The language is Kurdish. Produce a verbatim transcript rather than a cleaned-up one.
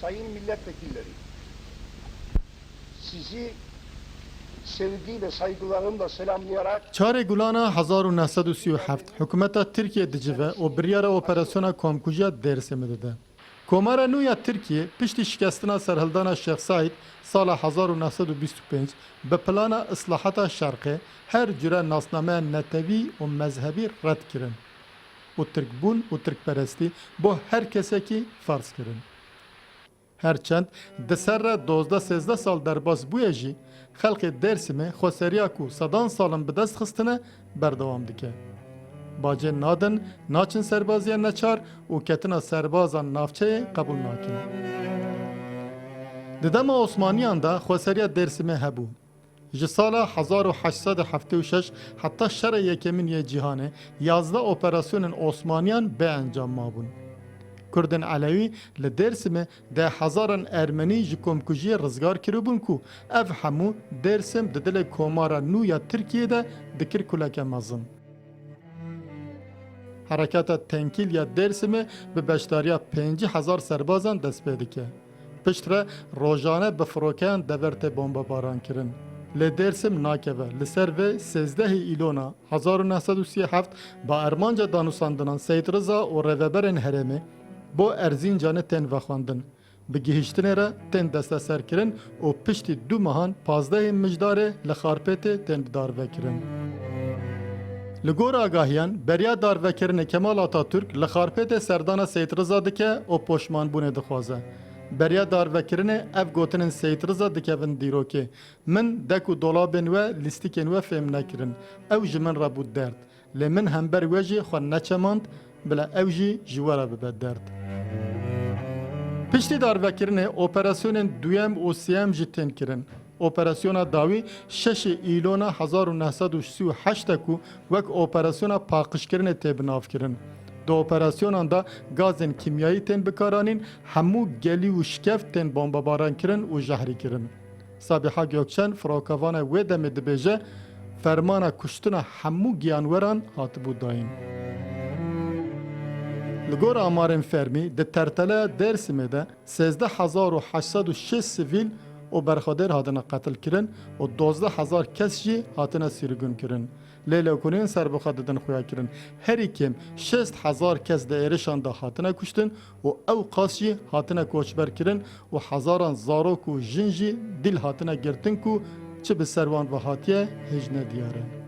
Sayın milletvekilleri, sizi sevgi ve saygılarımla selamlayarak Çarê Gulana hezar û neh sed û sî û heft, hikûmeta Tirkiye dicive û biryara operasyona komkujiya Dêrsimê dide. Komara nû ya Tirkiye piştî şikestina serhildana Şêx Seîd sala hezar û neh sed û bîst û pênc bi plana Islahata Şerqê her cure nasnameya netewî û mezhebî red kirin û tirkbûn û tirkperestî bo her kesekî ferz kirin. Her çend di ser re dozdeh sêzdeh sal derbas bûye jî, xelkê Dêrsimê xweseriya ku sedan sal in bi dest xistine, berdewam dike. Bacê nadin, naçin serbaziya neçar û ketina serbazan navçeyê qebûl nakin. Di dema Osmaniyan de xweseriya Dêrsimê hebû. Ji sala hezar û heşt sed û heftê û şeş heta Şerê Yekemîn yê Cîhanê yazdeh operasyonên Osmaniyan bê encam mabûn. Kurdên Elewî li Dêrsimê deh hezaran Ermenî ji komkujiyê rizgar kiribûn ku ev hemû Dêrsim di dilê Komara nû ya Tirkiyê de dikir kuleke mezin. Hereketa Tenkîl ya Dêrsimê bi beşdariya pêncî hezar serbazan dest pê dike. Piştre rojane bi firokeyan dever tê bombebaran kirin. Lê Dêrsim nakeve. Li ser vê sêzdehê Îlona hezar û neh sed û sî û heft bi armanca danûstandinan Seyîd Riza û rêveberên herêmê bo Erzîncanê tên vexwendin. Bi gihîştinê re tên desteserkirin û piştî du mehan pazdehê Mijdarê li Xarpêtê tên darvekirin. Li gor agahiyan, beriya darvekirinê Kemal Atatürk li Xarpêtê serdana Seyîd Riza dike û poşmanbûnê dixwaze. Beriya darvekirinê ev gotinên Seyîd Riza dikevin dîrokê, Min dek û dolabên we, lîstikên we fêm nekirin. Ew ji min re bû derd. Lê min hember we jî xwe neçemand, bila ew jî ji we re bibe derd. Piştî darvekirinê operasyonên duyem û sêyem jî tên kirin. Operasyona dawî şeşê Îlona hezar û neh sed û sî û heşt e ku wek operasyona paqijkirinê tê binavkirin. Di operasyonan de gazên kîmyayî tên bikaranîn, hemû gelî û şikev tên bombebarankirin û jehrîkirin. Sabiha Gökçen, firokevana wê demê dibêje, fermana kuştina hemû giyanweran hatibû dayîn. Li gor amarên fermî, di terteleya Dêrsimê de sêzdeh hezar û heşt sed û şêst sivîl û berxwedêr hatine qetilkirin û dozdeh hezar kes jî hatine sîrgûnkirin. Lê lêkolîn serbixwe didin xuyakirin. Herî kêm şêst hezar kes di êrişan de hatine kuştin û ew qas jî hatine koçberkirin û hezaran zarok û jin jî dîl hatine girtin ku çi bi ser wan ve hatiye hêj ne diyar e.